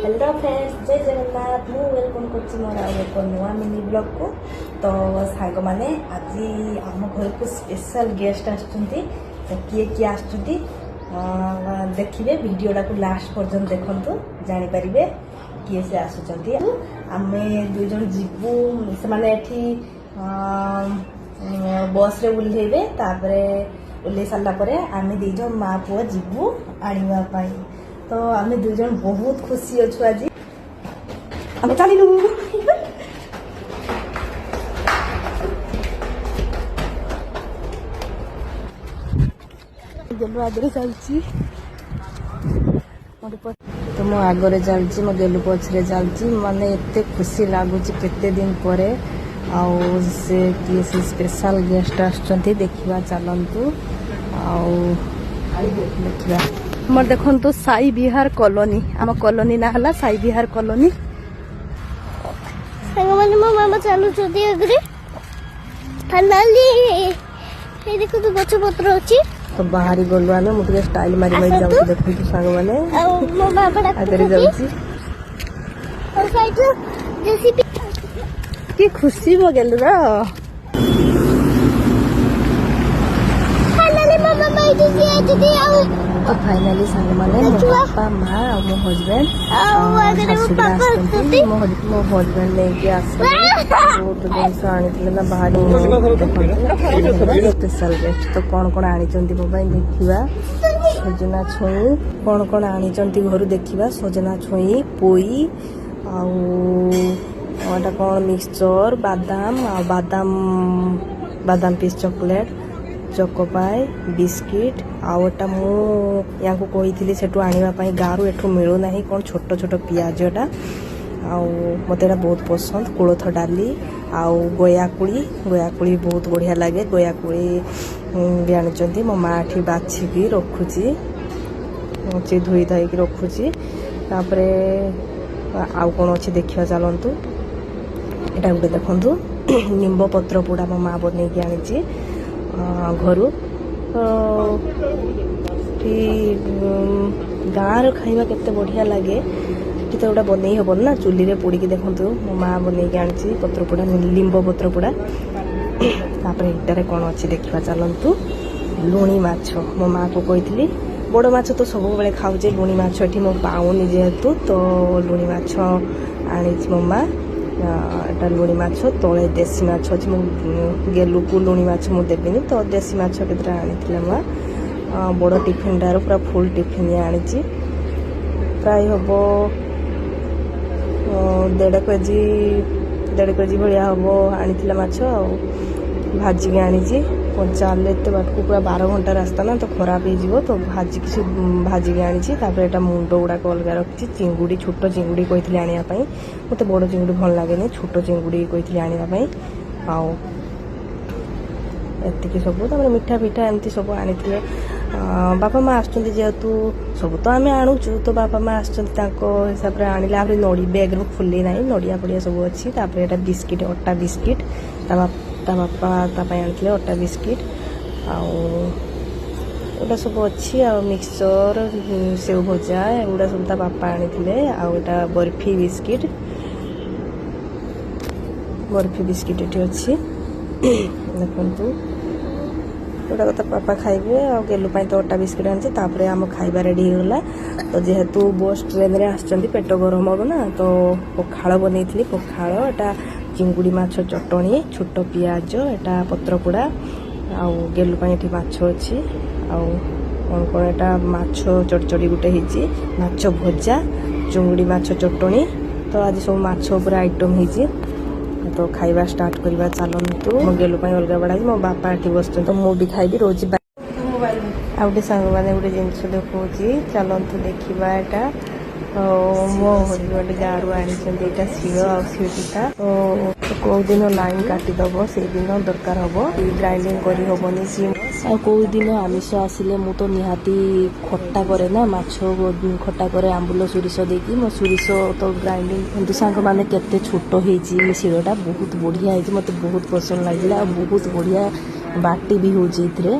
Hello friends, ଜୟ ଜଗନ୍ନାଥ। ମୁଁ welcome କରୁଛି ମୋର ଆଉ ଏକ ନୂଆ ମିନି ବ୍ଲଗ୍କୁ। ତ ସାଙ୍ଗମାନେ, ଆଜି ଆମ ଘରକୁ ସ୍ପେଶାଲ ଗେଷ୍ଟ ଆସୁଛନ୍ତି। ତ କିଏ କିଏ ଆସୁଛନ୍ତି ଦେଖିବେ, ଭିଡ଼ିଓଟାକୁ ଲାଷ୍ଟ ପର୍ଯ୍ୟନ୍ତ ଦେଖନ୍ତୁ, ଜାଣିପାରିବେ କିଏ ସେ ଆସୁଛନ୍ତି। ଆମେ ଦୁଇ ଜଣ ଯିବୁ। ସେମାନେ ଏଠି ବସ୍ରେ ଓହ୍ଲେଇବେ। ତାପରେ ଓହ୍ଲେଇ ସାରିଲା ପରେ ଆମେ ଦୁଇ ଜଣ ମା ପୁଅ ଯିବୁ ଆଣିବା ପାଇଁ। ତ ଆମେ ଦୁଇ ଜଣ ବହୁତ ଖୁସି ଅଛୁ ଆଜି। ଆମେ ଚାଲିଲୁ। ଗେଲୁ ଆଗରେ ଚାଲିଛି। ତ ମୁଁ ଆଗରେ ଚାଲିଛି, ମୋ ଗେଲୁ ପଛରେ ଚାଲିଛି। ମାନେ ଏତେ ଖୁସି ଲାଗୁଛି କେତେ ଦିନ ପରେ। ଆଉ ସେ କିଏ ସେ ସ୍ପେଶାଲ ଗେଷ୍ଟ ଆସୁଛନ୍ତି, ଦେଖିବା ଚାଲନ୍ତୁ ଆଉ ଦେଖିବା। ଆମର ଦେଖନ୍ତୁ ସାଇ ବିହାର କଲୋନୀ। ଆମ କଲୋନୀ ନାଁ ହେଲା ସାଇ ବିହାର କଲୋନୀ। ସାଙ୍ଗମାନେ, ମୋ ମାମା ଚାଲୁଛନ୍ତି ଆଗରେ। ଫାଇନାଲି ଏଇ ଦେଖନ୍ତୁ, ଗଛ ପତ୍ର ଅଛି। ତ ବାହାରି ଗଲୁ ଆମେ। ମୁଁ ଟିକେ ଷ୍ଟାଇଲ ମାରି ମାରି ଆସନ୍ତୁ। ଯାଉଛି, ଦେଖନ୍ତୁ ସାଙ୍ଗମାନେ। ଆଉ ମୋ ବାବା ଆଗରେ ଡାକୁଛନ୍ତି। ଯାଉଛି। ଆଉ ସାଇଡରେ ଜେସିବି। କି ଖୁସି ମୋ ଗେଲୁର। ଫାଇନାଲି ମୋ ମାମା ଏଇଠି ଠିଆ ହେଇଛନ୍ତି ଆଉ ତ ଫାଇନାଲି ସାଙ୍ଗମାନେ, ମୋ ଛୁଆ। ବାପା, ମା ଆଉ ମୋ ହଜବେଣ୍ଡ ଆଉ ଆଗରେ ମୋ ଶାଶୁଘରେ ପାପା ଆସିଛନ୍ତି। ଆସୁଛନ୍ତି। ମୋ ହଜବେଣ୍ଡ ନେଇକି ଆସିଲେ, ବହୁତ ଜିନିଷ ଆଣିଥିଲେ ନା ବାହାରି। ଦେଖନ୍ତୁ ସ୍ପେଶାଲ ଗେଷ୍ଟ ତ କଣ କଣ ଆଣିଛନ୍ତି ମୋ ପାଇଁ ଦେଖିବା। ସଜନା ଛୁଇଁ, କଣ କଣ ଆଣିଛନ୍ତି ଘରୁ ଦେଖିବା। ସଜନା ଛୁଇଁ, ପୋଇ, ଆଉ ଏଟା କଣ, ମିକ୍ସଚର, ବାଦାମ, ଆଉ ବାଦାମ ପିସ୍, ଚକୋଲେଟ୍, ଚକୋପାଏ, ବିସ୍କିଟ୍। ଆଉ ଏଟା ମୁଁ ୟାଙ୍କୁ କହିଥିଲି ସେଠୁ ଆଣିବା ପାଇଁ, ଗାଁରୁ, ଏଠୁ ମିଳୁନାହିଁ। କ'ଣ ଛୋଟ ଛୋଟ ପିଆଜଟା, ଆଉ ମୋତେ ଏଇଟା ବହୁତ ପସନ୍ଦ। କୋଳଥ ଡାଲି ଆଉ ଗୟାକୁଳି। ଗୟାକୁଳି ବହୁତ ବଢ଼ିଆ ଲାଗେ। ଗୟାକୁଳି ବି ଆଣିଛନ୍ତି। ମୋ ମା ଏଠି ବାଛିକି ରଖୁଛି, ଅଛି ଧୋଇ ଧାଇକି ରଖୁଛି। ତାପରେ ଆଉ କ'ଣ ଅଛି ଦେଖିବା ଚାଲନ୍ତୁ। ଏଇଟା ଗୋଟେ ଦେଖନ୍ତୁ, ନିମ୍ବ ପତ୍ର ପୋଡ଼ା ମୋ ମା ବନେଇକି ଆଣିଛି ଘରୁ। ତ ଏଠି ଗାଁର ଖାଇବା କେତେ ବଢ଼ିଆ ଲାଗେ। ଏଠି ତ ଏଗୁଡ଼ା ବନେଇ ହେବନି ନା ଚୁଲିରେ ପୋଡ଼ିକି। ଦେଖନ୍ତୁ, ମୋ ମା ବନେଇକି ଆଣିଛି ପତ୍ର ପୋଡ଼ା, ଲିମ୍ବ ପତ୍ର ପୋଡ଼ା। ତାପରେ ଏଇଟାରେ କ'ଣ ଅଛି ଦେଖିବା ଚାଲନ୍ତୁ। ଲୁଣି ମାଛ। ମୋ ମାଆକୁ କହିଥିଲି, ବଡ଼ ମାଛ ତ ସବୁବେଳେ ଖାଉଛେ, ଲୁଣି ମାଛ ଏଠି ମୁଁ ପାଉନି ଯେହେତୁ, ତ ଲୁଣି ମାଛ ଆଣିଛି ମୋ ମା। ଏଟା ଲୁଣି ମାଛ, ତଳେ ଦେଶୀ ମାଛ ଅଛି। ମୁଁ ଗେଲୁକୁ ଲୁଣି ମାଛ ମୁଁ ଦେବିନି, ତ ଦେଶୀ ମାଛ କେତେଟା ଆଣିଥିଲେ ମା। ବଡ଼ ଟିଫିନଟାରୁ ପୁରା ଫୁଲ୍ ଟିଫିନ୍ ଆଣିଛି। ପ୍ରାୟ ହବ 1.5 କେଜି, 1.5 କେଜି ଭଳିଆ ହବ ଆଣିଥିଲା ମାଛ। ଆଉ ଭାଜିକି ଆଣିଛି। କଞ୍ଚା ଆଣିଲେ ଏତେ ବାଟକୁ ପୁରା 12 ଘଣ୍ଟା ରାସ୍ତା ନା, ତ ଖରାପ ହେଇଯିବ, ତ ଭାଜିକି ସେ ଭାଜିକି ଆଣିଛି। ତାପରେ ଏଟା ମୁଣ୍ଡ ଗୁଡ଼ାକ ଅଲଗା ରଖିଛି। ଚିଙ୍ଗୁଡ଼ି, ଛୋଟ ଚିଙ୍ଗୁଡ଼ି କହିଥିଲି ଆଣିବା ପାଇଁ। ମୋତେ ବଡ଼ ଚିଙ୍ଗୁଡ଼ି ଭଲ ଲାଗେନି, ଛୋଟ ଚିଙ୍ଗୁଡ଼ି କହିଥିଲି ଆଣିବା ପାଇଁ। ଆଉ ଏତିକି ସବୁ। ତାପରେ ମିଠା ଫିଠା ଏମିତି ସବୁ ଆଣିଥିଲେ। ବାପା ମା ଆସୁଛନ୍ତି ଯେହେତୁ, ସବୁ ତ ଆମେ ଆଣୁଛୁ, ତ ବାପା ମା ଆସୁଛନ୍ତି, ତାଙ୍କ ହିସାବରେ ଆଣିଲେ। ଆହୁରି ନଡ଼ି ବ୍ୟାଗ୍ରୁ ଖୋଲି ନାହିଁ, ନଡ଼ିଆ ଫଡ଼ିଆ ସବୁ ଅଛି। ତାପରେ ଏଇଟା ବିସ୍କିଟ୍, ଅଟା ବିସ୍କିଟ୍। ତା ବାପା ତା ପାଇଁ ଆଣିଥିଲେ ଅଟା ବିସ୍କିଟ୍। ଆଉ ଏଗୁଡ଼ା ସବୁ ଅଛି। ଆଉ ମିକ୍ସଚର, ସେଉ ଭଜା, ଏଗୁଡ଼ା ସବୁ ତା ବାପା ଆଣିଥିଲେ। ଆଉ ଏଇଟା ବର୍ଫି ବିସ୍କିଟ୍, ବର୍ଫି ବିସ୍କିଟ୍ ଏଠି ଅଛି ଦେଖନ୍ତୁ। ଏଗୁଡ଼ାକ ତ ବାପା ଖାଇବେ। ଆଉ ଗେଲୁ ପାଇଁ ତ ଅଟା ବିସ୍କିଟ୍ ଆଣିଛି। ତାପରେ ଆମ ଖାଇବା ରେଡ଼ି ହେଇଗଲା। ତ ଯେହେତୁ ବସ୍ ଟ୍ରେନରେ ଆସିଛନ୍ତି, ପେଟ ଗରମ ହବ ନା, ତ ପଖାଳ ବନେଇଥିଲି। ପଖାଳ, ଏଟା ଚିଙ୍ଗୁଡ଼ି ମାଛ ଚଟଣି, ଛୋଟ ପିଆଜ, ଏଟା ପତ୍ରପୋଡ଼ା। ଆଉ ଗେଲୁ ପାଇଁ ଏଠି ମାଛ ଅଛି। ଆଉ କ'ଣ କ'ଣ, ଏଟା ମାଛ ଚଡ଼ଚଡ଼ି ଗୋଟେ ହେଇଛି, ମାଛ ଭଜା, ଚୁଙ୍ଗୁଡ଼ି ମାଛ ଚଟଣି। ତ ଆଜି ସବୁ ମାଛ ଉପରେ ଆଇଟମ୍ ହେଇଛି। ତ ଖାଇବା ଷ୍ଟାର୍ଟ କରିବା ଚାଲନ୍ତୁ। ମୋ ଗେଲୁ ପାଇଁ ଅଲଗା ବଢ଼ା ହେଇଛି। ମୋ ବାପା ଏଠି ବସିଛନ୍ତି, ତ ମୁଁ ବି ଖାଇବି। ରହୁଛି। ଆଉ ଗୋଟେ ସାଙ୍ଗମାନେ, ଗୋଟେ ଜିନିଷ ଦେଖଉଛି, ଚାଲନ୍ତୁ ଦେଖିବା। ଏଟା ଆଉ ମୋ ହଜବେଣ୍ଡ ଗାଁରୁ ଆଣିଛନ୍ତି। ଏଇଟା ଶିଳ ଆଉ ଶିଳପିତା। ତ କୋଉ ଦିନ ଲାଇନ୍ କାଟିଦବ, ସେଇଦିନ ଦରକାର ହବ, ଗ୍ରାଇଣ୍ଡିଙ୍ଗ କରି ହବନି ସିଏ। ଆଉ କୋଉ ଦିନ ଆମିଷ ଆସିଲେ ମୁଁ ତ ନିହାତି ଖଟା କରେ ନା, ମାଛ ଖଟା କରେ ଆମ୍ବୁଲ ସୋରିଷ ଦେଇକି। ମୋ ସୋରିଷ ତ ଗ୍ରାଇଣ୍ଡିଙ୍ଗ। କିନ୍ତୁ ସାଙ୍ଗମାନେ, କେତେ ଛୋଟ ହେଇଛି ଶିଳଟା, ବହୁତ ବଢ଼ିଆ ହେଇଛି। ମୋତେ ବହୁତ ପସନ୍ଦ ଲାଗିଲା। ଆଉ ବହୁତ ବଢ଼ିଆ ବାଟି ବି ହେଉଛି ଏଥିରେ।